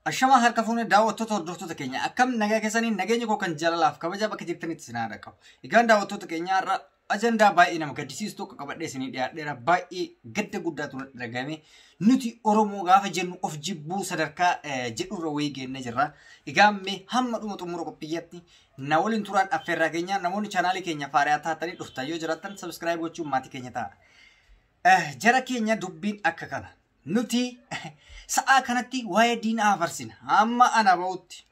Ashamaa harka fuunee daawwattoota hordoftoota keenya akkam nagaa keessanii nageenya koo kan jaalalaaf kabaja bakka jirtanitti isin haa qabu. Egaan daawwattoota keenya har'a ajandaa baay'ee nama gaddisiisu tokko qabadhee isinii dhiyaadheera. Baay'ee gadda guddaatu natti dhagahame. Nuti Oromoo gaafa jennu of jibbuu sadarkaa jedhurra wayii geennee jirra. Egaa mee hamma dhuma xumura qophiyyaatti na waliin turaan affeerraa keenya namoonni chaanaalii keenya faariyaa taatanii dhuftan yoo jiraattan subscribe gochuun maatii keenya ta'a. Jara keenya dubbiin akka kana. Nuti sa'aa kanatti waa'ee diinaa afarsina. Hamma ana ba'utti.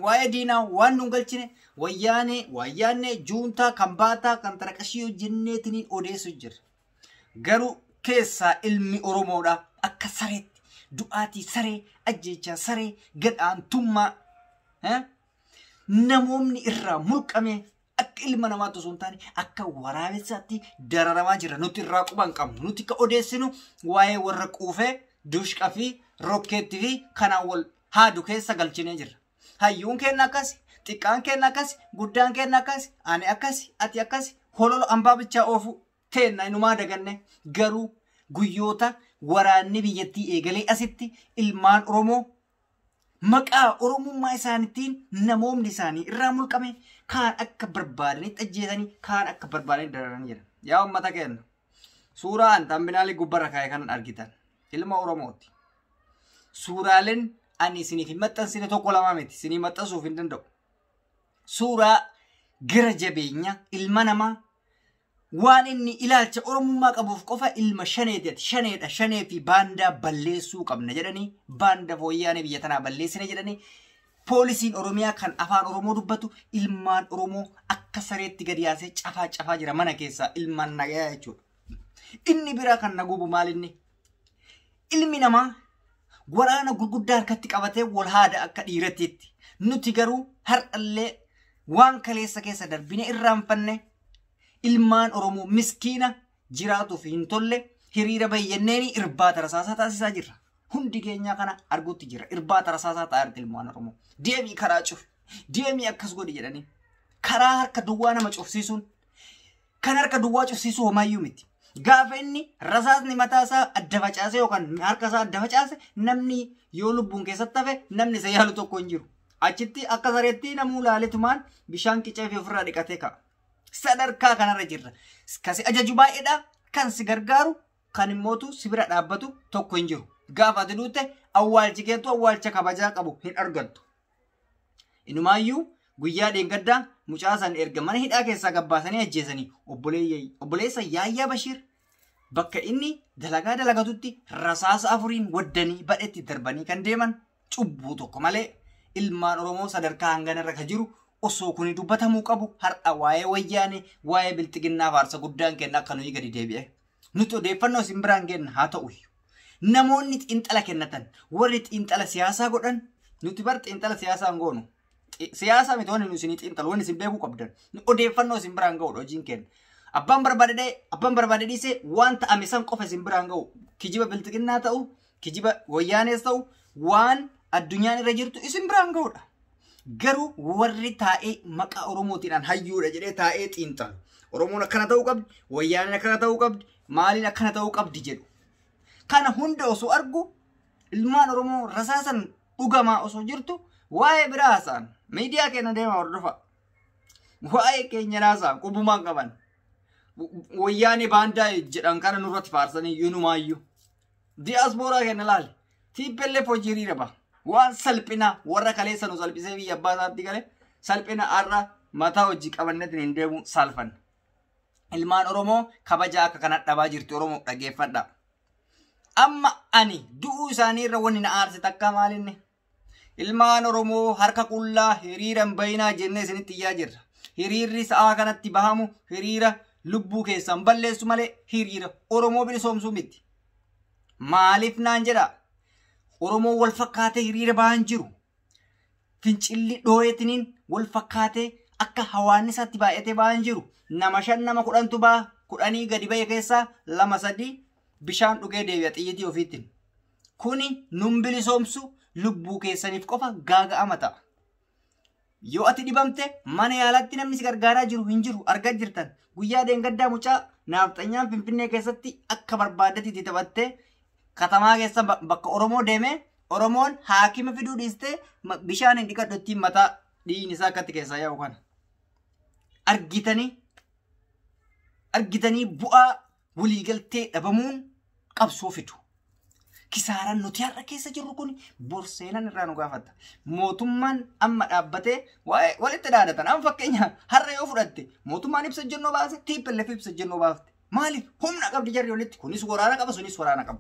Waa'ee diinaa waan nu galchine wayyaanee, wayyaanee, juuntaa, kan baataa, kan taraqashii jenneetiniin odeessu jira. Garuu keessaa ilmi Oromoodha akka sareetti du'aatii saree, ajjeechaa saree, gadhaantummaa namoonni irraa mulqame akka ilma namaatti osoo hin taane akka waraabessaatti dararamaa jira. Nuti irraa quba hin qabnu. Nuti ka odeessinu waa'ee warra quufee, dushqa fi rokkeetti fi kanaan wal haadu keessa galchinee jirra. Hayyuun keenya akkasi, xiqqaan keenya akkasi, guddaan keenya akkasi, ani akkasi, ati akkasi, holola ambaa bichaa oofu teenna inumaa daganne. Garuu guyyoota waraanni biyyattii eegalee asitti ilmaan Oromoo maqaa Oromummaa isaaniitiin namoonni isaanii irraa mulqame kaan akka barbaadanitti ajjeesanii kaan akka barbaadanitti dararanii jiran. Yaa uummata keenya suuraa an thumbnailii gubbarra kaa'e kanan argitan ilma Oromooti. Suuraaleen ani isiniif hin maxxansine tokko lama miti isinii maxxansuuf hin danda'u. Suuraa gara jabeenya ilma namaa waan inni ilaalcha Oromummaa qabuuf qofa ilma shaneeti shaneedha shanee fi baandaa balleessuu qabna jedhanii baanda fooyyaanee biyya tanaa balleessine jedhanii poolisiin Oromiyaa kan afaan Oromoo dubbatu ilmaan Oromoo akka sareetti gadi yaasee cafaa cafaa jira mana keessaa ilmaan nagayaa jechuudha. Inni biraa kan na gubu maal inni? Ilmi namaa waraana gurguddaa harkatti qabatee wal haada akka dhiirattiitti. Nuti garuu har'allee waan kaleessa keessa darbine irraanfanne ilmaan Oromoo miskiina jiraatuuf hin tolle hiriira bayyanneen irbaata rasaasaa taasisaa jirra. Hundi keenya kana arguutti jira. Irbaata rasaasaa ta'aa jirti ilmaan Oromoo. Deemii karaa cufi. Deemii akkas godhi jedhanii. Karaa harka duwwaa nama cufsiisuun kan harka duwwaa cufsiisuu homaayyuu miti. Gaafa inni rasaasni mataa isaa adda facaase yookaan harka isaa adda facaase namni yoo lubbuun keessatti hafe namni isa yaalu tokko hin jiru. Achitti akka sareetti namuu laaletumaan bishaan qicee fi ofirraa dhiqatee ka'a. Sadarkaa kanarra jirra. Kan si ajaju baay'eedha. Kan si gargaaru kan immootu si bira dhaabbatu tokko hin jiru. Gaafa ati duute awwaalchi keetu awwaalcha kabajaa qabu hin argattu. Inumaayyuu guyyaa dheengaddaa mucaa san erga mana hidhaa keessaa gabbaasanii ajjeesanii obboleessa Yaayyaa Bashiir bakka inni dalagaa dalagatutti rasaasa afuriin waddanii badhetti darbanii kan deeman cubbuu tokko malee ilmaan Oromoo sadarkaa hanganarra kan jiru osoo kuni dubbatamuu qabu har'a waa'ee wayyaanee waa'ee bilxiginnaa faarsa guddaan kenna akka nuyi gadi deebi'e. Nuti odeeffannoo isin biraan kenna haa ta'u. Namoonni xiinxala kennatan warri xiinxala siyaasaa godhan nuti bar xiinxala siyaasaa hin goonu. Siyaasa miti wanni nu isinii xiinxalu wanni isin beekuu qabdan. Odeeffannoo isin biraan ga'udha hojiin kenna. Abbaan barbaade dha'e abbaan barbaade dhiisee waan ta'ame san qofa isin biraan ga'u. Kijiba bilxiginnaa ta'u kijiba wayyaanees ta'u waan addunyaan irra jirtu isin biraan ga'udha. Garuu warri taa'ee maqaa Oromootiidhaan hayyuudha jedhee taa'ee xiinxalu. Oromoon akkana ta'uu qabdi, wayyaaneen akkana ta'uu qabdi, maaliin akkana ta'uu qabdi jedhu. Kana hunda osoo argu ilmaan Oromoo rasaasan dhugamaa osoo jirtu waa'ee biraa haasa'an. Miidiyaa keenya deema hordofa. Waa'ee keenya haasa'an qubumaan qaban. Wayyaanee baandaa jedhan kana nurratti faarsanii yunumaayyuu. Diyaaspooraa keenya laali. TPLF hojii hiriira ba'a. Waan salphina warra kaleessa nu salphisee biyya abbaa isaatti gale salphina har'a mataa hojii qabanneetiin hin deemu saalfanna. Ilmaan Oromoo kabaja akka kana dhabaa jirti Oromoo dhageeffadha. Amma ani du'uu isaanii irra wanni na aarse takka maalinni? Ilmaan Oromoo harka qullaa hiriira hin bayinaa jennee isinitti iyyaa jirra. Hiriirri sa'aa kanatti bahamu hiriira lubbuu keessan balleessu malee hiriira Oromoo bilisoomsuu miti. Maaliif naan jedhaa? Oromoo wal fakkaatee hiriira bahan jiru. Fincilli dhooyetiniin wal fakkaatee akka hawaannisaatti baay'atee bahan jiru. Nama 5 nama 10tu baha. 10 gadi bahe keessaa 2 3 bishaan dhugee deebi'a xiyyitii ofiitiin. Kuni nun bilisoomsu lubbuu keessaniif qofa gaaga'ama ta'a. Yoo ati dhibamte mana yaalaatti namni si gargaaraa jiru hin jiru argaa jirtan. Guyyaa dheengaddaa mucaa naafxanyaan Finfinnee keessatti akka barbaadetti itti taphattee katamaa keessa bakka Oromoo deemee Oromoon haakima fiduu dhiistee bishaan hin dhiqadhu ittiin mataa dhiigni isaa akkatti keessaa yaa'u kana. Argitanii bu'aa waliigaltee dhabamuun qabsoo fidu. Kisaaraan nuti har'a keessa jirru kun bor seenan irraa nu gaafata. Mootummaan amma dhaabbatee waa'ee walitti dhaadatan. Amma fakkeenya har'a yoo fudhatte mootummaan ibsa jennoo baase, TPLF ibsa jennoo baafte. Maaliif humna qabdi jarri walitti? Kunis waraana qaba, sunis waraana qaba.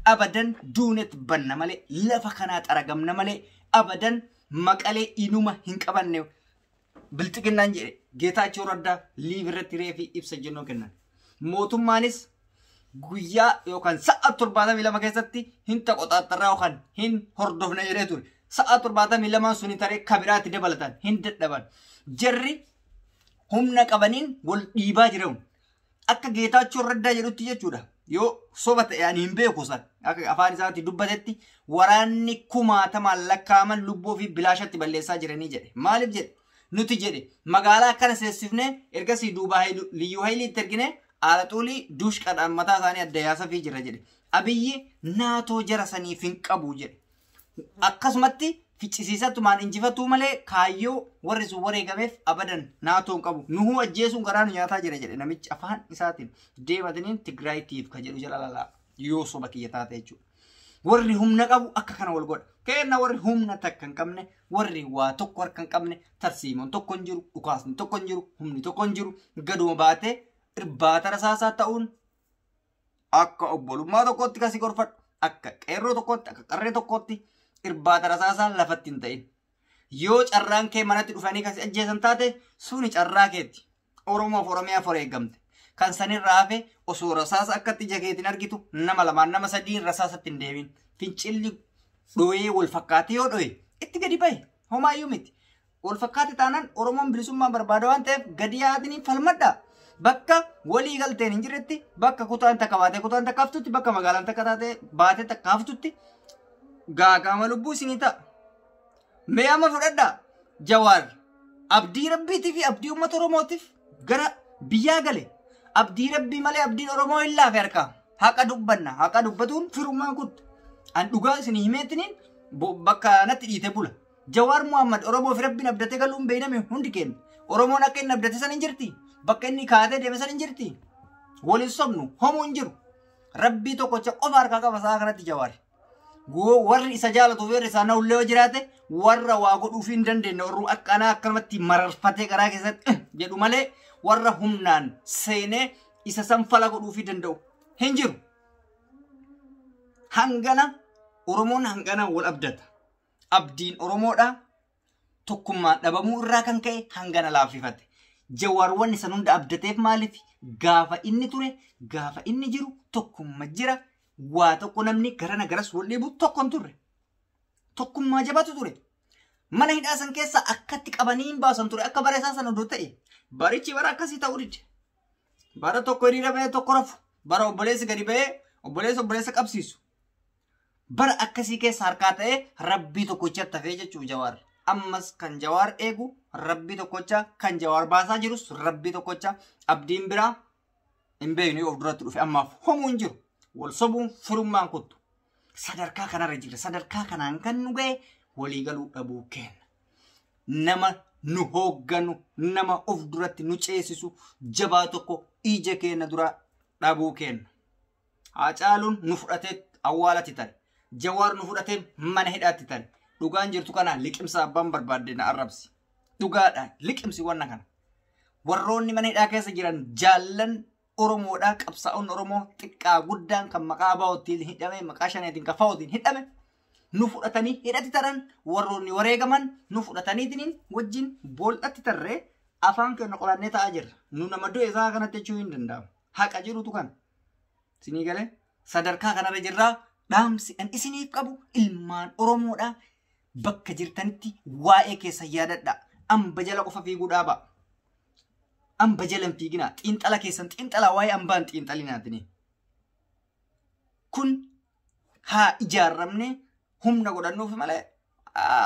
Abadan duunet banna malee, lafa kanaa xaragamna malee, abadan Maqalee inuma hin qabanne bilxiginnaan jedhe Geetaachoo Raddaa liiv irratti reefii ibsa jennoo kennan. Mootummaanis guyyaa yookaan sa'a 72 keessatti hin taqoxaaxarraa yookaan hin hordofne jedhee ture. Sa'a 72 suni taree kabiraatti dabalatan hin dadhaban. Jarri humna qabaniin wal dhiibaa jiran. Akka Geetaachoo Raddaa jedhutti jechuudha. Yoo soba ta'e ani hin beeku san. Akka afaan isaatti dubbatetti waraanni kumaatamaan lakkaa'aman lubbuu fi bilaashatti balleessaa jiranii jedhe. Maaliif jedhe? Nuti jedhe magaalaa akkana seessifnee ergasii duubaa liyyuu hayiliitti ergine aalaxuulii duushqadhaan mataa isaanii adda yaasafii jira jedhe. Abiyyi naatoo jara saniif hin qabu jedhe. Akkasumatti ficcisiisattumaan injifatuu malee kaayyoo warri sun wareegameef abadan naatoo hin qabu. Nuhuu ajjeesuun garaa nu nyaataa jira jedhe namichi afaan isaatiin deemataniin Tigraayitiif ka jedhu jala lalaa yoo soba kiyya taate jechuudha. Warri humna qabu akka kana wal godha. Kenna warri humna takka hin qabne, warri waa tokko harka hin qabne, tarsiimoon tokko hin jiru, dhukaasni tokko hin jiru, humni tokko hin jiru, gaduma baatee irbaata rasaasaa ta'uun akka obbolummaa tokkootti kasi gorfadhu, akka qeerroo tokkootti, akka qarree tokkootti irbaata rasaasaa lafatti hin ta'in. Yoo carraan kee manatti dhufanii kasi ajjeesan taate suni carraa keeti. Oromoof Oromiyaaf wareegamte. Kan sanirraa hafe osoo rasaasa akkatti ija keetiin argitu nama lamaan nama sadiin rasaasatti hin deemin. Fincilli dho'ee wal fakkaatee yoo dho'e itti gadi bahe homaayyuu miti. Wal fakkaate taanaan Oromoon bilisummaa barbaada waan ta'eef gadi yaadanii falmadhaa. Bakka walii galteen hin jirretti, bakka kutaan takka baatee kutaan takka haftutti, bakka magaalaan takka taatee baatee takka haftutti gaagaama lubbuu isinii ta'a. Mee amma fudhadhaa Jawaar abdii rabbiitii fi abdii uummata Oromootiif gara biyyaa gale. Abdii rabbii malee abdiin Oromoo hin laafe harkaa. Haqa dubbanna. Haqa dubbatuun firummaa kuttu. An dhugaa isinii himeetiniin bakka natti dhiite bula. Jawaar Muhammad Oromoo fi rabbiin abdatee galuun beeyname hundi keenya. Oromoon akka inni abdate san hin jirti. Bakka inni kaatee deeme san hin jirti. Waliin sobnu homuu hin jiru. Rabbii tokkocha qofa harkaa qaba sa'a kanatti Jawaar. Warri isa jaalatu fi warri isaa na'ullee yoo jiraate warra waa godhuuf hin dandeenye warri akkanaa akkanumatti mararfatee garaa keessatti jedhu malee warra humnaan seenee isa san fala godhuuf danda'u hin jiru. Hangana Oromoon hangana wal abdata. Abdiin Oromoodha. Tokkummaan dhabamuu irraa kan ka'e hangana laaffifate. Jawaar wanni san hunda abdateef maaliif gaafa inni ture gaafa inni jiru tokkumma jira. Waa tokko namni garana garas wal dhiibu tokko hin turre. Tokkummaa jabaatu ture. Mana hidhaa san keessa akkatti qabanii hin baasan ture akka bara isaa sana odoo ta'e. Barichi bara akkasii ta'uu dide. Bara tokko hiriira ba'ee tokko rafu. Bara obboleessi gadi ba'ee obboleessi obboleessa qabsiisu. Bara akkasii keessa harkaa ta'ee rabbii tokkocha tafee jechuu Jawaar. Ammas kan Jawaar eegu rabbii tokkocha, kan Jawaar baasaa jirus rabbii tokkocha. Abdiin biraa hin beeknu of duratti dhufe ammaaf homuu hin jiru. Wal sobuun firummaan kuttu. Sadarkaa kanarra jira. Sadarkaa kanaan kan nu ga'e waliigaluu dhabuu kenna. Nama nu hoogganu, nama of duratti nu ceesisu jabaa tokko ija keenya dura dhabuu kenna. Haacaaluun nu fudhatee awwaalatti tare. Jawaar nu fudhatee mana hidhaatti tare. Dhugaan jirtu kana liqimsa abbaan barbaadde na arrabsi. Dhugaadha liqimsi wanna kana. Warroonni mana hidhaa keessa jiran jaallan Oromoodhaa qabsaa'onni Oromoo xiqqaa guddaan kan maqaa abaa'ootiin hidhame maqaa shaneetiin kan fa'ootiin hidhame nu fudhatanii hidhatti taran warroonni wareegaman nu fudhataniitiin wajjin bool'atti tarree afaan keenya qorannee taa'aa jirra. Nu nama du'e isaa kanatti jechuu hin danda'amu. Haqa jirutu kana. Isinii galee sadarkaa kanarra jirraa dhaamsi an isiniif qabu ilmaan Oromoodhaa bakka jirtanitti waa'ee keessa yaadadhaa. Amba jala qofa fiiguu dhaabaa. Amba jala hin fiiginaa. Xiinxala keessan xiinxalaa waa'ee ambaan xiinxalinaatini. Kun haa ijaarramne humna godhannuuf malee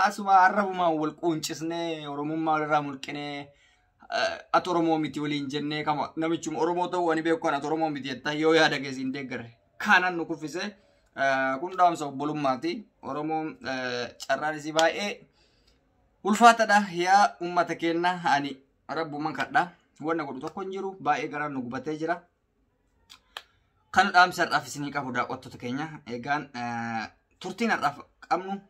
asuma arrabumaan wal quuncisnee Oromummaa walirraa mulqinee ati Oromoo miti waliin jennee kama namichuma Oromoo ta'uu ani beeku kan ati Oromoo miti jettaa yoo yaada keessa hin deeggarre. Kanan nu kuffise Kun dhaamsa obbolummaati. Oromoon carraan isii baay'ee ulfaatadha. Yaa uummata keenya, ani rabbuman kadha. Wanna godhu tokko hin jiru. Baay'ee garaan nu gubatee jira. Kan dhaamsa har'aaf isinii qabu, daawwattoota keenya. Egaan turtiin har'aaf qabnu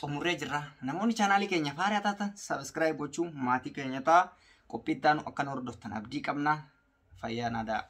xumurree jirra. Namoonni chaanaalii keenya haaraa taatan subscribe gochuun maatii keenya ta'a. Qophii itti aanu akka nu hordoftan abdii qabna. Fayyaa naadaa.